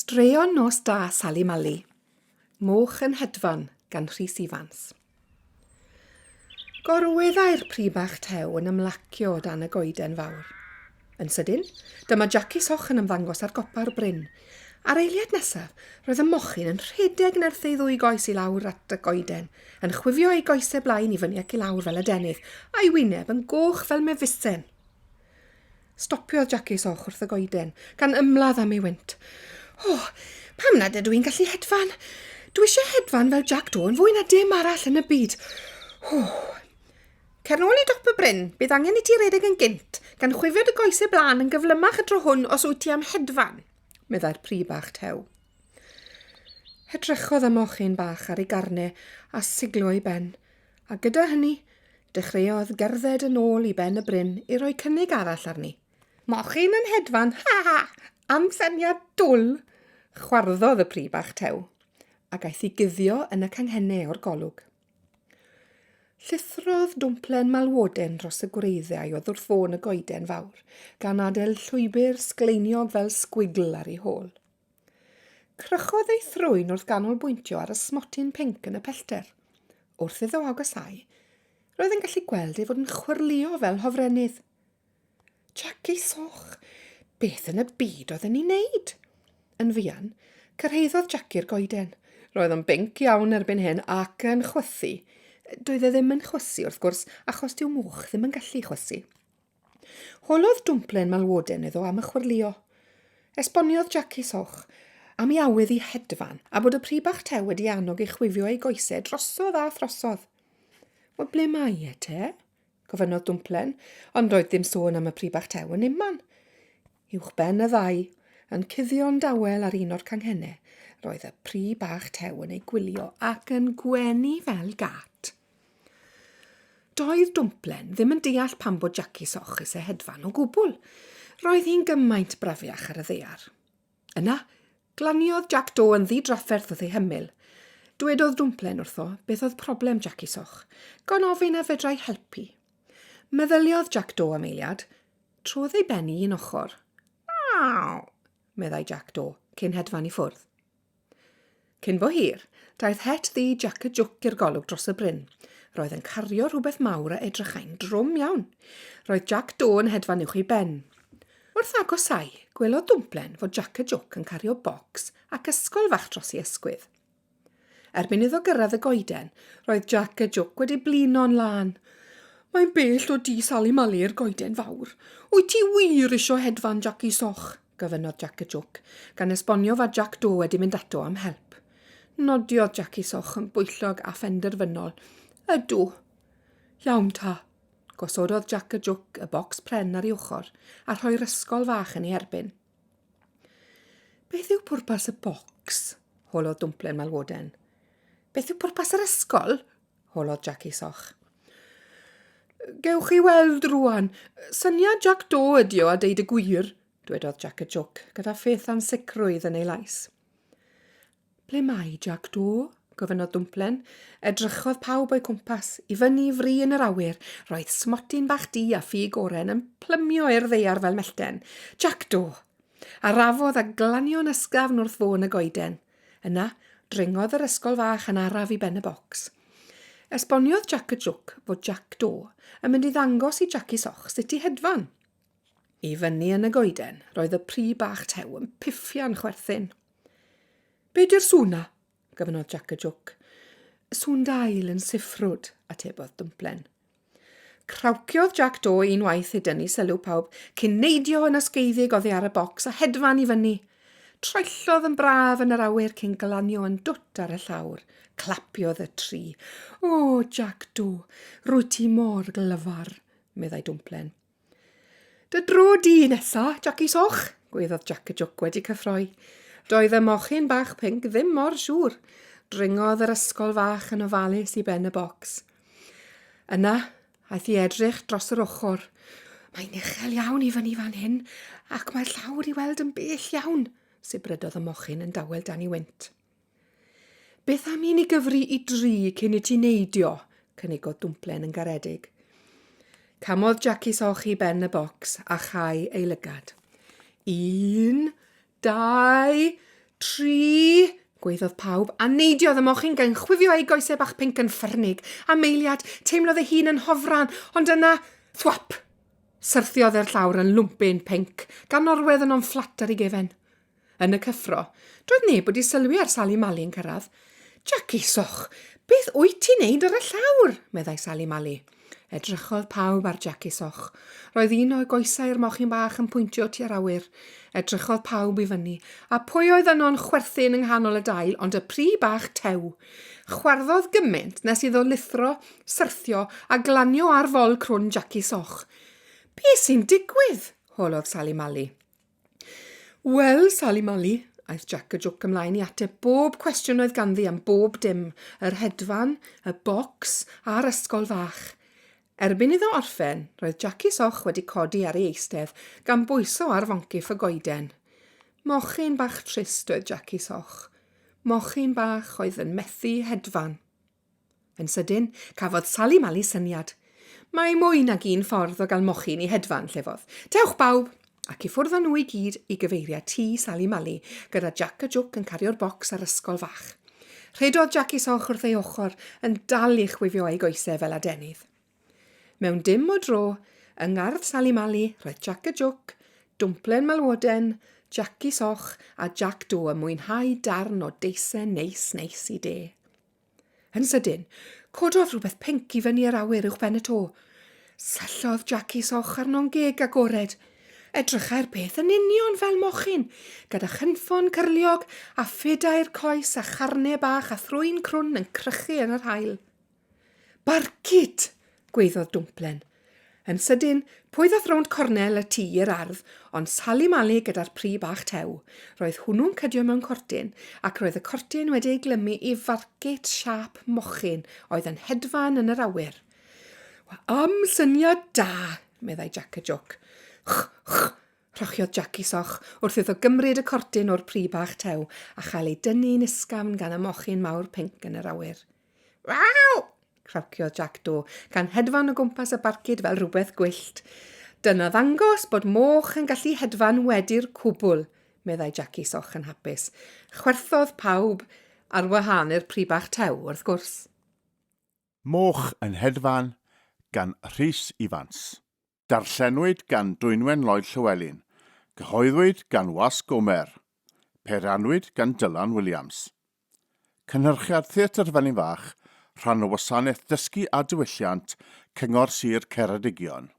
Straeon Nos Da Sali Mali. Moch yn Hedfan gan Rhys Ifans. Gorweddai'r pry bach tew yn ymlacio o dan y goeden fawr. Yn sydyn, dyma Jaci Soch yn ymddangos ar gopa'r bryn. A'r eiliad nesaf, roedd y mochyn yn rhedeg nerth ei ddwy goes i lawr at y goeden, yn chwifio ei goesau blaen i fyny ac i lawr fel adenydd, a'i wyneb yn goch fel mefusen. Stopiodd Jaci Soch wrth y goeden, gan ymladd am ei wynt. O, pam nad ydw i'n gallu hedfan? Dwi eisiau hedfan fel Jac Do yn fwy na dim arall yn y byd. O. Cer nôl i dop y bryn, bydd angen i ti redeg yn gynt, gan chwifio dy goesau blaen yn gyflymach y tro hwn os wyt ti am hedfan, meddai'r pry bach tew. Edrychodd y mochyn bach ar ei garne a siglo ei ben. A gyda hynny, dechreuodd gerdded yn ôl i ben y bryn i roi cynnig arall arni. Mochyn yn hedfan, ha ha! Am syniad dwl! Chwarddodd y pry bach tew, ac aeth i guddio yn y canghennau o'r golwg. Llithrodd dwmplen malwoden dros y gwreiddiau oedd wrth fôn y goeden fawr, gan adael llwybr sgleiniog fel sgwigl ar ei hôl. Crychodd ei thrwyn wrth ganolbwyntio ar y smotyn pinc yn y pellter. Wrth iddo agosáu, roedd yn gallu gweld ei fod yn chwyrlïo fel hofrennydd. Jackie Soch! Beth yn y byd oedd yn ei wneud? Yn fuan, cyrhaeddodd Jackie'r goeden. Roedd o'n binc iawn erbyn hyn ac yn chwythu. Doedd e ddim yn chwysu, wrth gwrs, achos dyw moch ddim yn gallu chwysu. Holodd dwmplen malwoden iddo am y chwyrlïo. Esboniodd Jaci Soch am ei awydd i hedfan a bod y pry bach tew wedi annog i chwifio ei goesau drosodd a throsodd. Wel, ble mae e te? gofynnodd Dwmplen, ond doedd dim sôn am y pry bach tew yn unman. Uwchben y ddau, yn cuddio'n dawel ar un o'r canghennau, roedd y pry bach tew yn ei gwylio ac yn gwenu fel gât. Doedd Dwmplen ddim yn deall pam bod Jaci Soch eisiau hedfan o gwbl. Roedd hi'n gymaint brafiach ar y ddaear. Yna, glaniodd Jac Do yn ddi-drafferth wrth ei hymyl. Dwedodd Dwmplen wrtho beth oedd problem Jaci Soch, gan ofyn a fedrai helpu. Meddyliodd Jac Do am eiliad. Trodd ei ben i un ochr. Aw! meddai Jac Do, cyn hedfan i ffwrdd. Cyn bo hir, daeth het ddu Jac y Jwc i'r golwg dros y bryn. Roedd yn cario rhywbeth mawr a edrychai'n drwm iawn. Roedd Jac Do yn hedfan uwch ei ben. Wrth agosáu, gwelodd Dwmplen fod Jac y Jwc yn cario bocs ac ysgol fach dros ei ysgwydd. Erbyn iddo gyrraedd y goeden, roedd Jac y Jwc wedi blino'n lân. Mae'n bell o dŷ Sali Mali i'r goeden fawr. Wyt ti wir isio hedfan, Jaci Soch? gofynnodd Jac y Jwc, gan esbonio fod Jac Do wedi mynd ato am help. Nodiodd Jaci Soch yn bwyllog a phenderfynol. Ydw. Iawn ta. Gosododd Jac y Jwc y bocs pren ar ei ochr a rhoi'r ysgol fach yn ei erbyn. Beth yw pwrpas y bocs? holodd Dwmplen Malwoden. Beth yw pwrpas yr ysgol? holodd Jaci Soch. Gewch chi weld rwan. Syniad Jac Do ydi o a deud y gwir, dwedodd Jac y Jwc, gyda pheth ansicrwydd yn ei lais. Ble mae Jac Do? gofynnodd Dwmplen. Edrychodd pawb o'i cwmpas, i fyny i fri yn yr awyr. Roedd smotyn bach du a ffug oren yn plymio i'r ddaear fel mellten. Jac Do! Arafodd a glanio'n ysgafn wrth fôn y goeden. Yna, dringodd yr ysgol fach yn araf i ben y bocs. Esboniodd Jac y Jwc fod Jac Do yn mynd i ddangos i Jaci Soch sut i hedfan. I fyny yn y goeden, roedd y pry bach tew yn piffian chwerthin. Be di'r sŵn 'na? gofynnodd Jac y Jwc. Sŵn dail yn siffrwd, atebodd Dwmplen. Crawciodd Jac Do unwaith i dynnu sylw pawb, cyn neidio yn ysgeiddig oddi ar y bocs a hedfan i fyny. Troellodd yn braf yn yr awyr cyn glanio yn dwt ar y llawr. Clapiodd y tri. O, Jac Do, rwyt ti mor glyfar, meddai Dwmplen. Dy dro di nesa, Jaci Soch, gwaeddodd Jac y Jwc wedi cyffroi. Doedd y mochyn bach pinc ddim mor siŵr. Dringodd yr ysgol fach yn ofalus i ben y bocs. Yna, aeth i edrych dros yr ochr. Mae'n uchel iawn i fyny fan hyn, ac mae'r llawr i weld yn bell iawn, sibrydodd y mochyn yn dawel dan ei wynt. Beth am i ni gyfri i dri cyn i ti neidio? cynigodd Dwmplen yn garedig. Camodd Jaci Soch i ben y bocs a chau ei lygad. Un, dau, Tri! gwaeddodd pawb, a neidiodd y mochyn gan chwifio ei goesau bach pinc yn ffyrnig. Am eiliad, teimlodd ei hun yn hofran, ond yna, thwap! Syrthiodd i'r llawr yn lwmpyn pinc, gan orwedd yno'n fflat ar ei gefen. Yn y cyffro, doedd neb wedi sylwi ar Sali Mali yn cyrraedd. Jaci Soch, beth wyt ti'n neud ar y llawr? meddai Sali Mali. Edrychodd pawb ar Jaci Soch. Roedd un o'i goesau'r mochyn bach yn pwyntio tua'r awyr. Edrychodd pawb i fyny, a pwy oedd yno'n chwerthin yng nghanol y dail ond y pry bach tew. Chwarddodd gymaint nes iddo lithro, syrthio a glanio ar fol crwn Jaci Soch. Be sy'n digwydd? holodd Sali Mali. Wel, Sali Mali, aeth Jac y Jwc ymlaen i ateb bob cwestiwn oedd ganddi am bob dim, yr hedfan, y bocs, a'r ysgol fach. Erbyn iddo orffen, roedd Jaci Soch wedi codi ar ei eistedd, gan bwyso ar foncyff y goeden. Mochyn bach trist oedd Jaci Soch. Mochyn bach oedd yn methu hedfan. Yn sydyn, cafodd Sali Mali syniad. Mae mwy nag un ffordd o gael mochyn i hedfan, llefodd. Dewch bawb! Ac i ffwrdd â nhw i gyd i gyfeiriad tŷ Sali Mali, gyda Jac a Jwc yn cario'r bocs a'r ysgol fach. Rhedodd Jac i soch wrth ei ochr, yn dal i chwifio ei goesau fel adenydd. Mewn dim o dro, yng ngardd Sali Mali, roedd Jac a Jwc, Dwmplen Malwoden, Jac i Soch a Jac Do yn mwynhau darn o deisen neis neis i de. Yn sydyn, cododd rhywbeth pinc i fyny yr awyr uwchben y to. Syllodd Jackie Soch arno'n geg agored. Edrychai'r peth yn union fel mochyn, gyda chynffon cyrliog a phedair coes a charne bach a thrwyn crwn yn crychu yn yr haul. Barcud! gwaeddodd Dwmplen. Yn sydyn, pwy ddaeth rownd cornel y tŷ i'r ardd ond Sali Mali gyda'r pry bach tew. Roedd hwnnw'n cydio mewn cortyn, ac roedd y cortyn wedi ei glymu i farcut siâp mochyn oedd yn hedfan yn yr awyr. Am syniad da! meddai Jac y Jwc. Chw, chw! Rhochiodd Jaci Soch wrth iddo gymryd y cortyn o'r pry bach tew a chael ei dynnu'n ysgafn gan y mochyn mawr pinc yn yr awyr. Waw! Crawciodd Jac Do, gan hedfan o gwmpas y barcud fel rhywbeth gwyllt. Dyna ddangos bod moch yn gallu hedfan wedi'r cwbl, meddai Jaci Soch yn hapus. Chwerthodd pawb, ar wahân i'r pry bach tew, wrth gwrs. Moch yn hedfan gan Rhys Ifans. Darllenwyd gan Dwynwen Lloyd Llewelyn. Cyhoeddwyd gan Wasg Gomer. Peiriannwyd gan Dylan Williams. Cynhyrchiad Theatr Felin Fach, rhan o Wasanaeth Dysgu a Diwylliant, Cyngor Sir Ceredigion.